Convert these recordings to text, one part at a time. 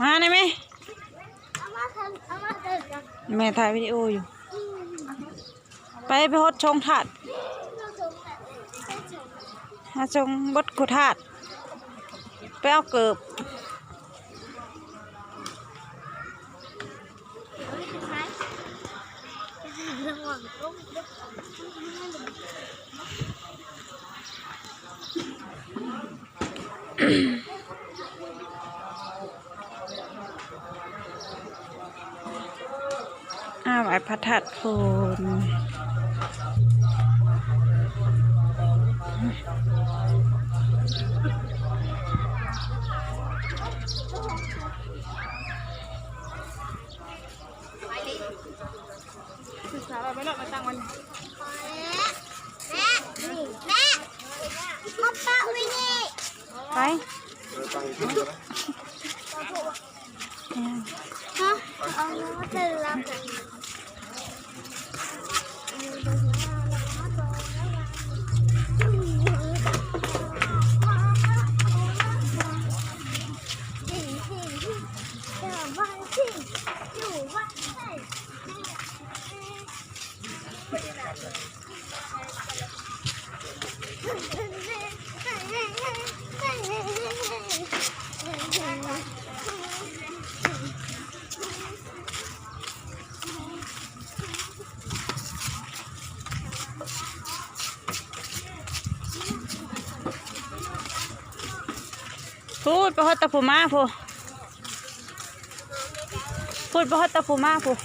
ມາໄດ້ໄໝ? ແມ່ຖ່າຍວິດີໂອຢູ່. ໄປ ໄປຫົດຊົງທາດ ຫາຊົງບົດຄູທາດ ໄປເອົາເກີບ. ອາ ໄຫວ້ພະທາດໂພນ. ສຶກສາໄວ້ ໄວ້ເນາະ ມາຕັ້ງໄວ້ນີ້. ແມ່ ແມ່ ມາປະໄວ້ນີ້ ໄປ. ຮະ ເອົາເງິນມາເຕີມ. ພຸ້ນ ໄປຮອດຕະພູມາພຸ້ນ. ພຸ້ນ ໄປຮອດຕະພູມາພຸ້ນ.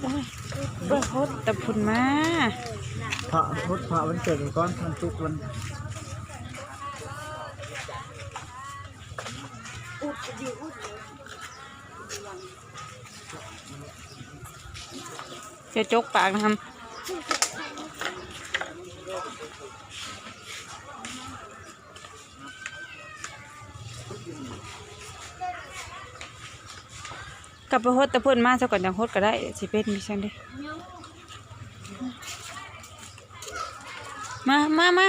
ໂອ້ຍ ໄປຮອດຕະພຸ້ນມາ. ພະ ຫົດພະວັນເກີດກ່ອນ ວັນສຸກ ວັນ ຈະຈົກປາກນຳ. ກັບໄປຫົດຕະເພິ່ນມາຊະກ່ອນ ຈັ່ງຫົດກໍໄດ້ ຊິເປັນຈັ່ງໃດ. ມາ ມາ ມາ.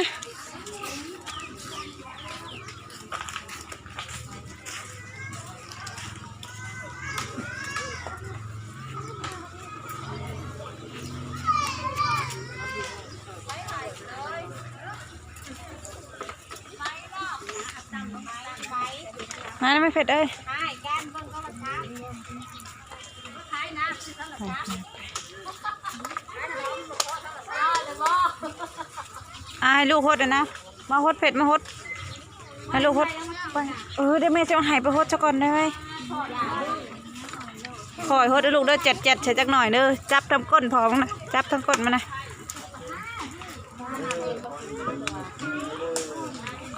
ມາແລ້ວແມ່ເພັດເອີຍ. ອ່າ ໃຫ້ລູກຫົດນະ ມາຫົດເພັດ ມາຫົດ ໃຫ້ລູກຫົດໄປ. ເອີ ດຽວແມ່ຊິເອົາໃຫ້ໄປຫົດຊະກ່ອນເດີ. ຄ່ອຍຫົດເດີລູກເດີ ແຈັດໆ ໃສ່ຈັກໜ້ອຍເດີ. ຈັບທາງກົ້ນພໍ່ມັນນະ ຈັບທາງກົ້ນມັນນະ.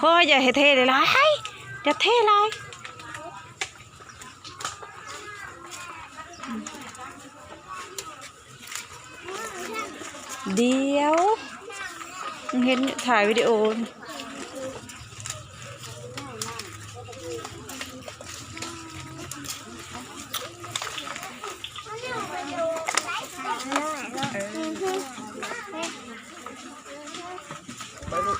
ຄ່ອຍ ຢ່າໃຫ້ເທຫຼາຍ ຢ່າເທຫຼາຍ. ດຽວ ເຫັນຖ່າຍວິດີໂອ. ໄປລູກ.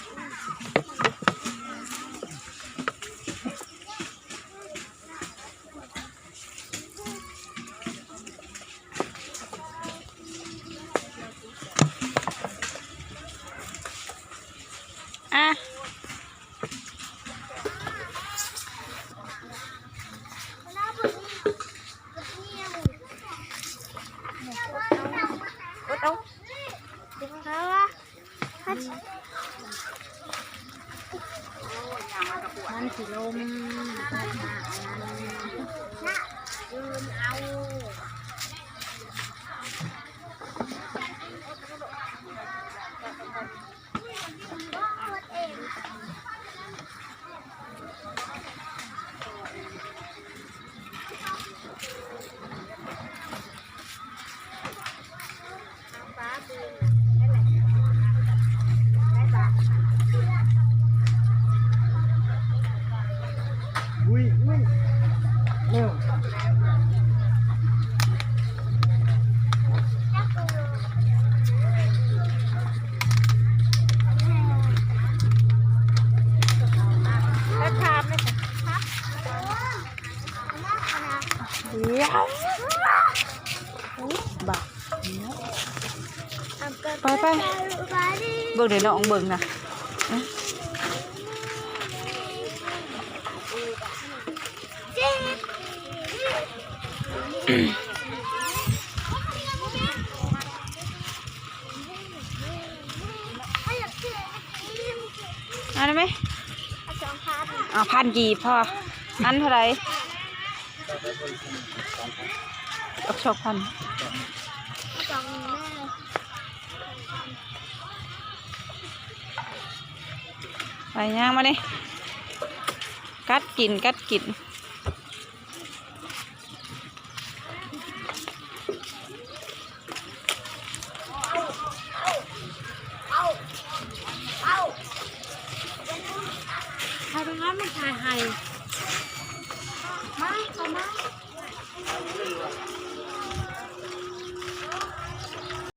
ອ່ະ ກົດເອົາ ເອົາລະ. ມັນຊິລົມ ໄປ ໄປ ເບິ່ງເດີນ້ອງເບິ່ງນະ ເອົາໄດ້ໄໝ? ເອົາສອງພັນ ເອົາພັນກີບພໍ ອັນເທົ່າໃດ? ເອົາສອງພັນ ສອງພັນ ໄປຍ່າງມານີ້ ກັດກິນ ກັດກິນ. ໃຫ້ໄປງານມັນຖ່າຍໃຫ້